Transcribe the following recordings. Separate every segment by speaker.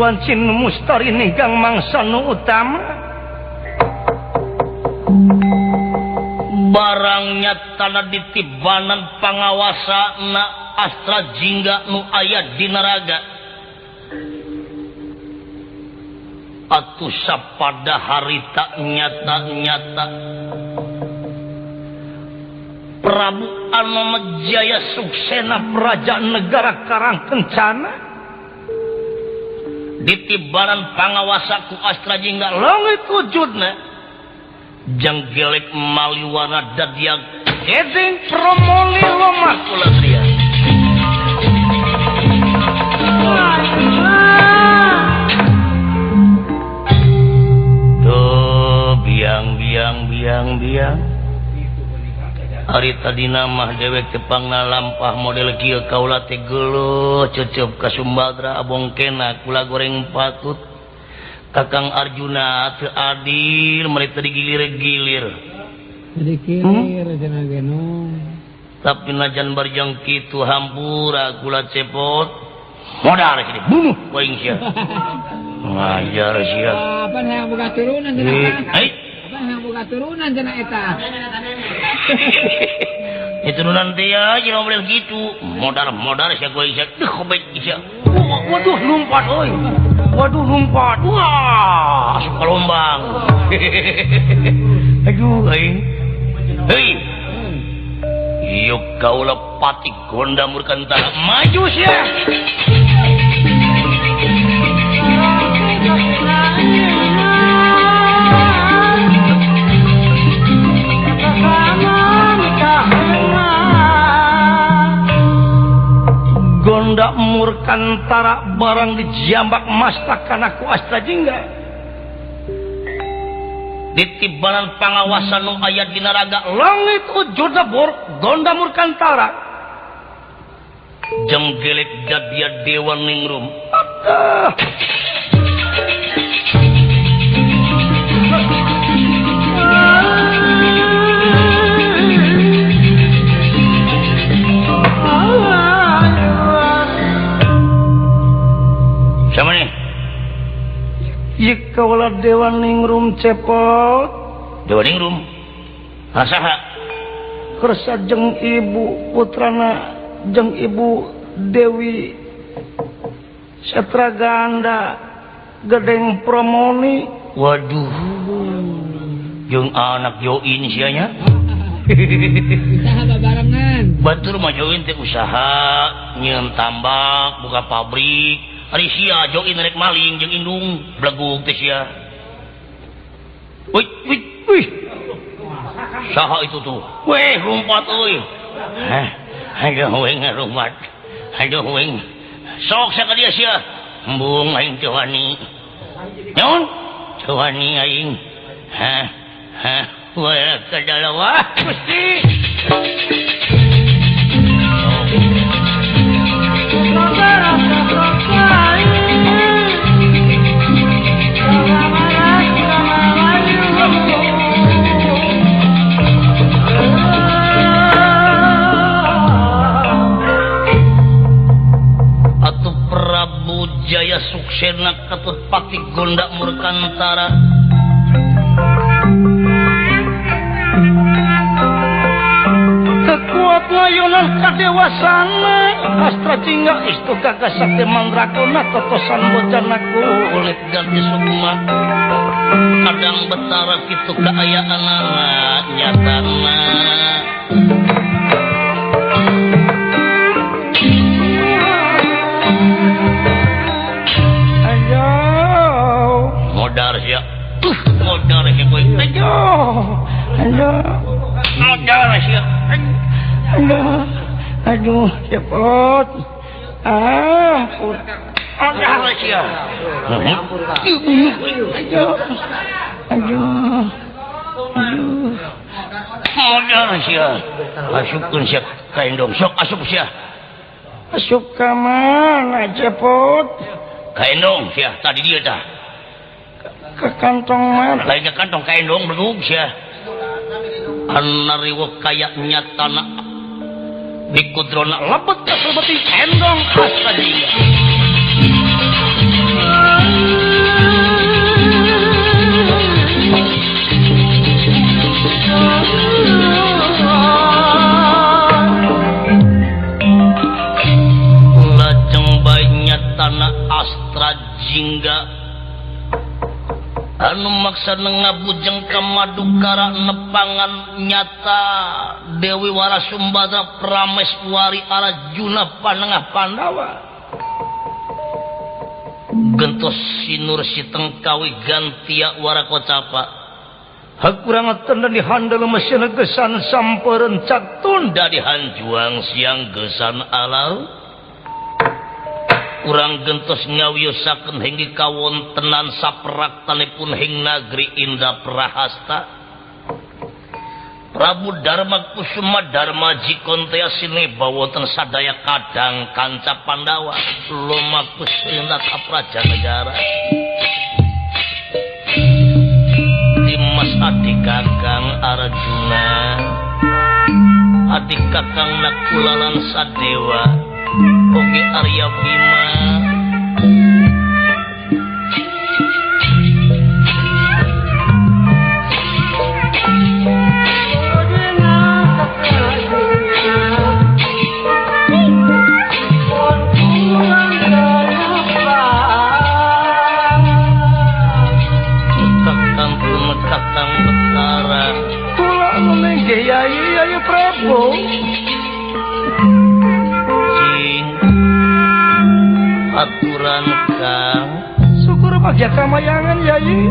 Speaker 1: Wanci nu mustari ninggang mangsa nu utama.
Speaker 2: Barangnya tanah ditibanan pangawasa na Astra Jingga nu aya dina raga. Atuh sapada harita nyata-nyata Prabu Anomajaya Suksena Praja Negara Karang Kencana ditibaran pangawasa ku Astra Jingga langit wujudna jang gelek maliwana dadiag
Speaker 1: gedeng promoli lomah
Speaker 2: kula tria. Tuh biang biang biang biang ari tadina mah dewek tepangna lampah model kieu kaula teh geuleuh cecep ka Sumbadra abong kena kula goreng patut Kakang Arjuna teu adil mere teu digilir-gilir.
Speaker 3: Digilir cenah ge nu.
Speaker 2: Tapi najan barjang kitu hampura kula cepot modar sini bunuh aing sia. Ngajar sia.
Speaker 3: Apa hayang boga turunan cenah?
Speaker 2: Hei.
Speaker 3: Apa hayang boga turunan cenah eta?
Speaker 2: Itu turunan teh ya cenah model kitu. Modar-modar sia ku aing sia. Duh kobek sia.
Speaker 1: Waduh lompat euy. Waduh lompat. Wah,
Speaker 2: asup ka lombang. Aduh aing. Hei. Yuk kaula pati Gonda Murkantara maju sia.
Speaker 1: Gonda Murkantara barang dijambak mastakana ku Astra Jingga.
Speaker 2: Ditibaran pangawasan nu aya dina raga
Speaker 1: langit wujudna Gonda Murkantara
Speaker 2: jeung gelek dadia Dewa Ningrum.
Speaker 1: Aduh.
Speaker 2: Siapa nih?
Speaker 1: Ieu kaula Dewa Ningrum cepot.
Speaker 2: Dewa Ningrum? Saha?
Speaker 1: Kersa jeung ibu putrana jeung ibu Dewi Setraganda Gedeng Promoni.
Speaker 2: Waduh. Jeung anak join sia nya.
Speaker 3: Usaha babarengan.
Speaker 2: Batur mah join teh usaha nyieun tambak, buka pabrik. Ari sia join rek maling jeung indung blegug teh sia. Wih, wih, wih. Saha itu tuh? Weh, lompat euy. Heh, aduh we ngarumpat. Aduh we. Sok sia ka dia sia. Embung aing teu wani. Naon? Teu wani aing. Hah, hah, we ka dalawa
Speaker 1: Gusti.
Speaker 2: Atuh Prabu Jaya Suksena katut pati Gonda Murkantara
Speaker 1: kekuat ngayunan kadewasana Astra Jingga istu gagah sakti mandrakuna totosan bojana
Speaker 2: kulit ganti sukma kadang betara kitu kaayaanana nyatana.
Speaker 1: Ayo
Speaker 2: modar sia. Modar sia kowe.
Speaker 1: Ayo. Ayo.
Speaker 2: Modar sia.
Speaker 1: Aduh, aduh, cepot. Ah,
Speaker 2: modar sia.
Speaker 1: Aduh, aduh, aduh.
Speaker 2: Modar sia. Asupkeun sia ka endong. Sok asup sia.
Speaker 1: Asup ka mana cepot?
Speaker 2: Ka endong sia, tadi dia tah.
Speaker 1: Ke kantong mana?
Speaker 2: Lain ke kantong ka endong belum sia. Ana riweuh kaya nyatana dikudrona lebet ka lebet endong Astra Jingga. kana Astra Jingga anu maksana ngabujeng ka Madukara nepangan nyata Dewi Warasumbadra Prameswari Arjuna Panengah Pandawa gentos sinur sitengkawi gantia warakocapa hakurangan tanda dihandel mesin gesan sampereun cak tunda dihanjuang siang gesan alal urang gentos ngawiyosakeun hinggi kawontenan sapraktanipun hing nagri Indraprahasta Prabu Dharma Kusuma Dharma Jikontea sineba wonten sadaya kadang kanca Pandawa lumakus rindat praja negara Dimas adik kakang Arjuna adik kakang Nakula lan Sadewa oge Arya Bima
Speaker 1: Prabu
Speaker 2: cing aturan kang
Speaker 1: syukur bagya kamayangan Yayi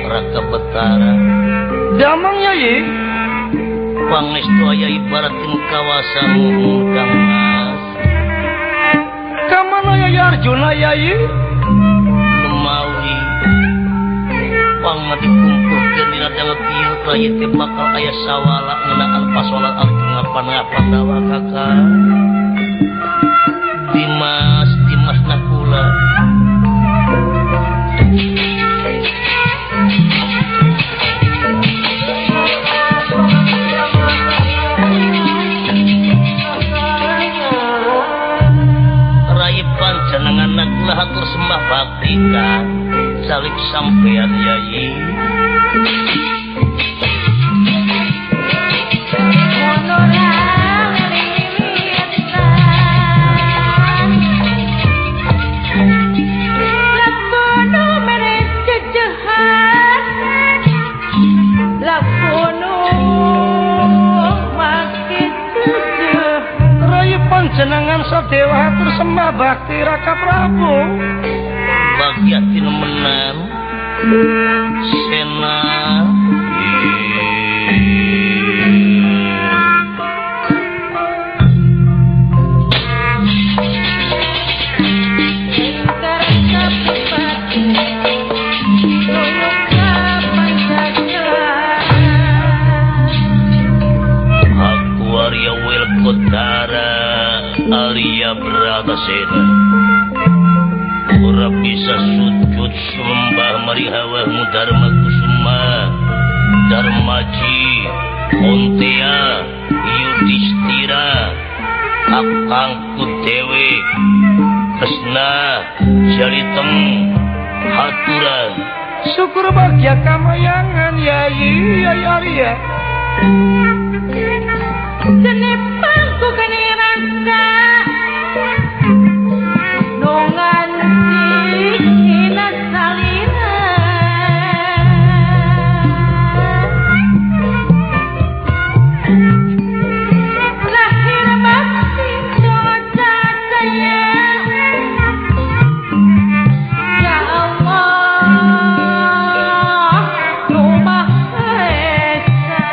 Speaker 2: Raka Betara
Speaker 1: damang Yayi
Speaker 2: pangestu aya ibaratin kawasan Kang Mas
Speaker 1: kamana Yayi Arjuna Yayi
Speaker 2: lumawi pangna dikumpulkeun dina danget ieu rayi teh bakal aya sawala ngeunaan pasolat Arjuna Panengah Pandawa kakak Dimas Dimas Nakula panjenengan Nakula hatur sembah bakti ka salib sampean Yayi
Speaker 1: panjenengan Sadewa hatur sembah bakti Raka Prabu
Speaker 2: bagya tinemenan Sena aku Arya Welkotara Arya Bratasena ora bisa sujud sembah mari hawahmu Dharma Kusuma Dharmaji Kontea Yudhistira kakangku dewe Kresna Jaliteng haturan
Speaker 1: syukur bagya kamayangan Yayi Yayi Arya
Speaker 4: Senipangku kanirangka nongan dina salira lahir batin dosa saya ya Allah nu Maha Esa.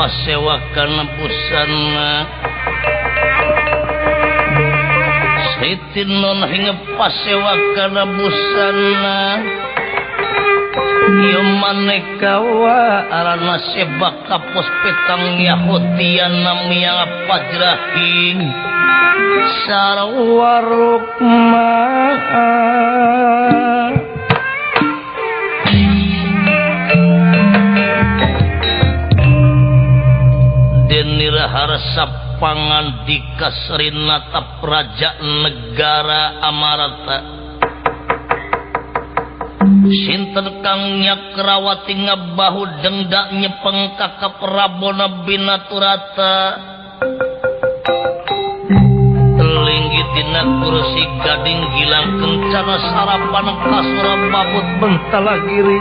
Speaker 2: pasewakan busana Sri Tinon hingga pasewakan busana ieu manekawa arana sebak kapos petang Yahudian namia pajrahing sarwa rukma Denira harsa pangandika Srinata Praja Negara Amarta Sinten kang nyakrawati ngabahu dengdak nyepeng ka Prabona Binaturata Telinggi dina kursi gading gilang kencana sarapan kasura babut
Speaker 1: bentala giri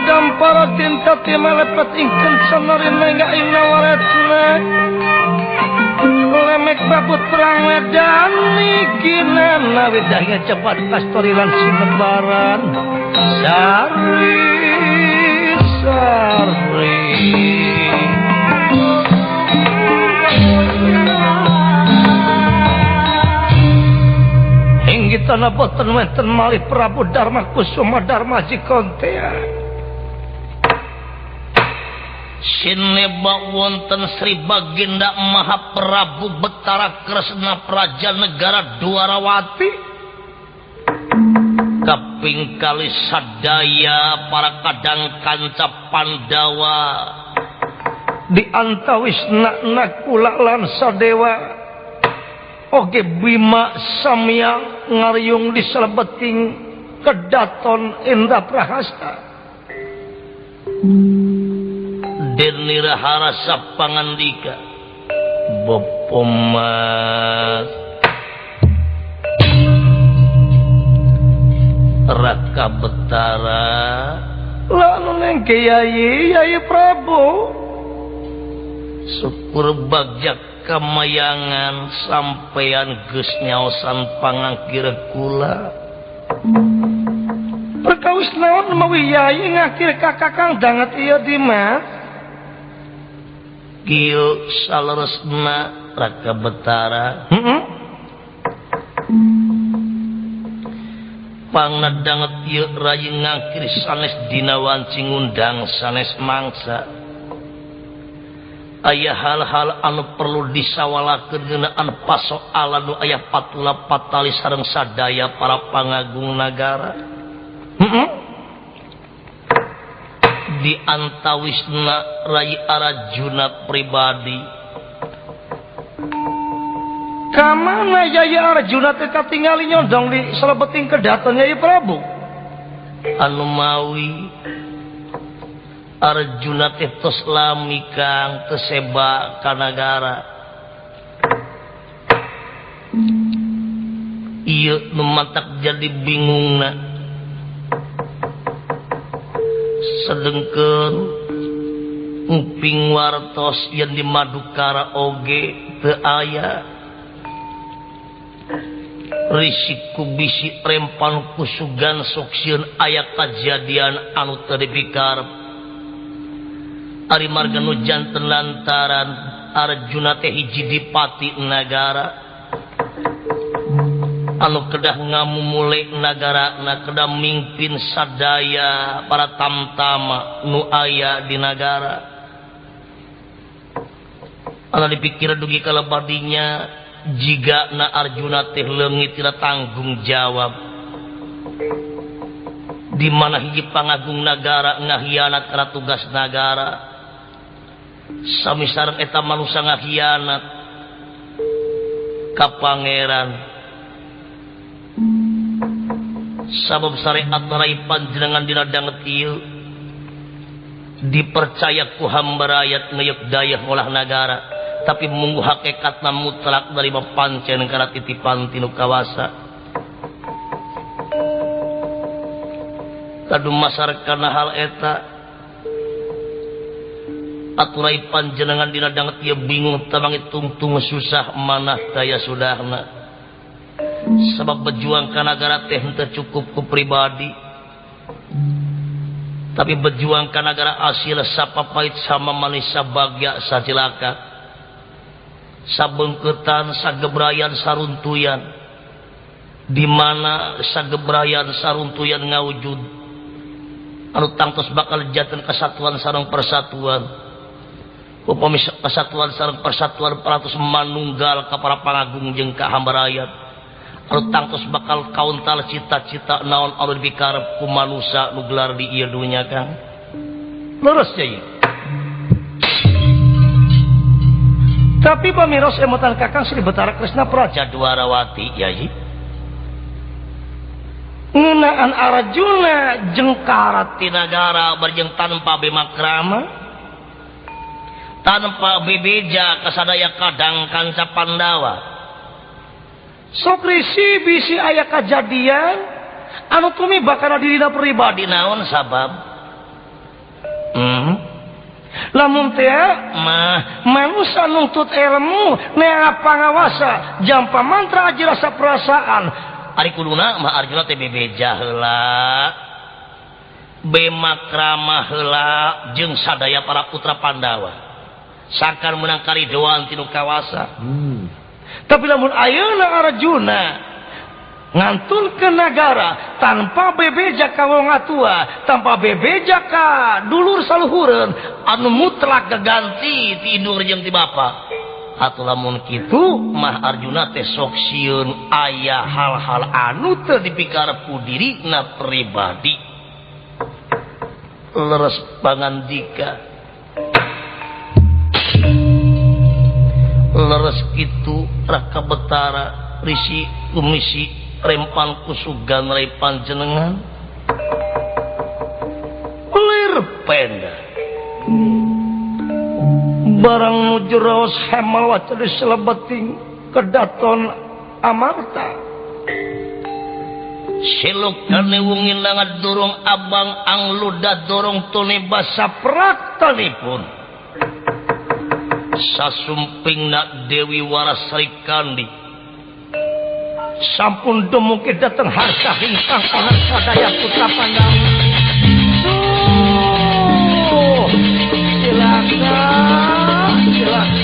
Speaker 1: Dampara tinta timalepet ing kencana rinengga ing nawaretna Lemek babut perang medan nikinan widahnya cepat kastorilan sinebaran Sari sari Hinggi tanah boten wenten malih Prabu Dharma Kusuma Dharma Jikontea
Speaker 2: Sineba wonten Sri Baginda Maha Prabu Betara Kresna Praja Negara Dwarawati kaping kali sadaya para kadang kanca Pandawa
Speaker 1: di antawis Nakula lan Sadewa oge Bima Samya ngaryung di salebeting kedaton Indraprahasta
Speaker 2: Denira harasa pangandika Bapak Mas Raka Betara
Speaker 1: lalu neng Kyai Yai Prabu
Speaker 2: syukur bagja kamayangan sampean geus nyaosan pangangkir kula
Speaker 1: perkawis naon mawi Yai ngakir ka Kakang danget ieu Dimas
Speaker 2: Kieu saleresna Raka Betara Pangna danget ieu rayi ngangkir sanes dina wanci ngundang sanes mangsa aya hal-hal anu perlu disawalakeun ngeunaan pasoalan nu aya patula patali sareng sadaya para pangagung nagara di antawisna Rai Arjuna pribadi
Speaker 1: kamana Yai Arjuna teh katingali nyondong di salebeting kedaton Yai Prabu
Speaker 2: anu mawi Arjuna teh tos lami kang teu seba ka nagara ieu nu matak jadi bingungna sedengkeun nguping wartos yen di Madukara oge teu aya risiko bisi rempan kusugan sok sieun aya kajadian anu teu dipikarep ari marga nu janten lantaran Arjuna teh hiji dipati nagara anu kedah ngamumule nagara kedah mingpin sadaya para tamtama nu aya di nagara anu dipikir dugi kalebadinya jiga na Arjuna teh leungit tidak tanggung jawab di mana hiji pangagung nagara ngahianat kana tugas nagara sami sareng eta manusa ngahianat ka pangeran sabab syariat rai panjenengan dina danget ieu dipercaya ku hamba rakyat ngeyuk dayah ngolah nagara tapi munggu hakikatna mutlak dari pancen kana titipan tinu kawasa kadumasar kana hal eta aturai panjenengan dina danget ieu bingung tamangi tungtung susah manah daya sudahna sebab berjuang ka nagara teh henteu cukup ku pribadi Tapi berjuang ka nagara asil sapapait sama manis sabagya sacilaka. Sabengketan sagebrayan saruntuyan. Di mana sagebrayan saruntuyan ngawujud anu tangtos bakal janten kesatuan sareng persatuan. Upami kesatuan sareng persatuan peratus manunggal ka para pangagung jeung ka hamba rakyat. Anu tangtos bakal kauntal cita-cita naon anu dipikarep ku manusa nu gelar di ieu dunya Kang. Leres nya ieu. Tapi pamiros emutan Kakang Sri Betara Kresna Praja Dwarawati yai. Ngeunaan Arjuna jeung Karatinagara barjeng tanpa bemakrama, tanpa bebeja kasadaya kadang kanca Pandawa. Sok risi bisi aya kajadian anu tumiba kana dirina pribadi naon sabab? Lamun teh mah manusa nuntut ilmu nea pangawasa jampa mantra aji rasa perasaan. Ari kuduna mah Arjuna teh bebeja heula, bemakrama heula jeung sadaya para putra Pandawa. Sangkan menang karidoan tinu kawasa. Tapi lamun ayeuna Arjuna ngantun ke nagara tanpa bebeja ka wong atua, tanpa bebeja ka dulur saluhureun anu mutlak gaganti ti indung jeung ti bapa. Atuh lamun kitu mah Arjuna teh sok sieun aya hal-hal anu teu dipikarep ku dirina pribadi. Leres pangandika. Leres kitu Raka Betara Risi Kumisi rempan kusugan rai panjenengan lir penda barang nuju raos hemal waca di selebeting kedaton Amarta silukane wungi langat dorong abang angluda dorong tone basa praktanipun sasumpingna Dewi Warasri Kandi sampun dumugi dateng harsa ingkang sadaya putra Pandawa. Duh, cilaka, cilaka.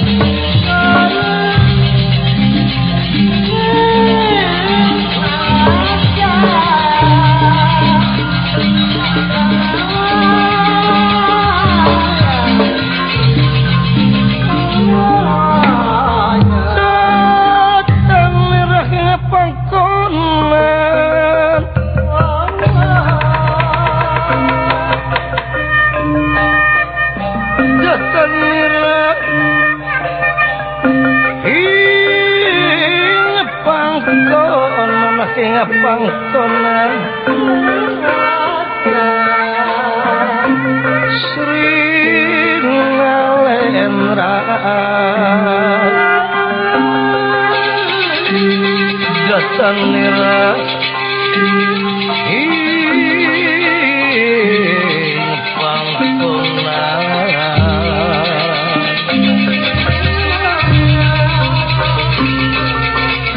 Speaker 2: Pangkonan Sri Nalendra Gatanira ing pangkonan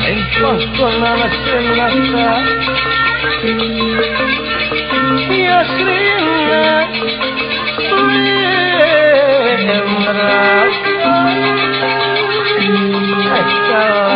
Speaker 2: ing pangkonan senata ya Sri Nalendra.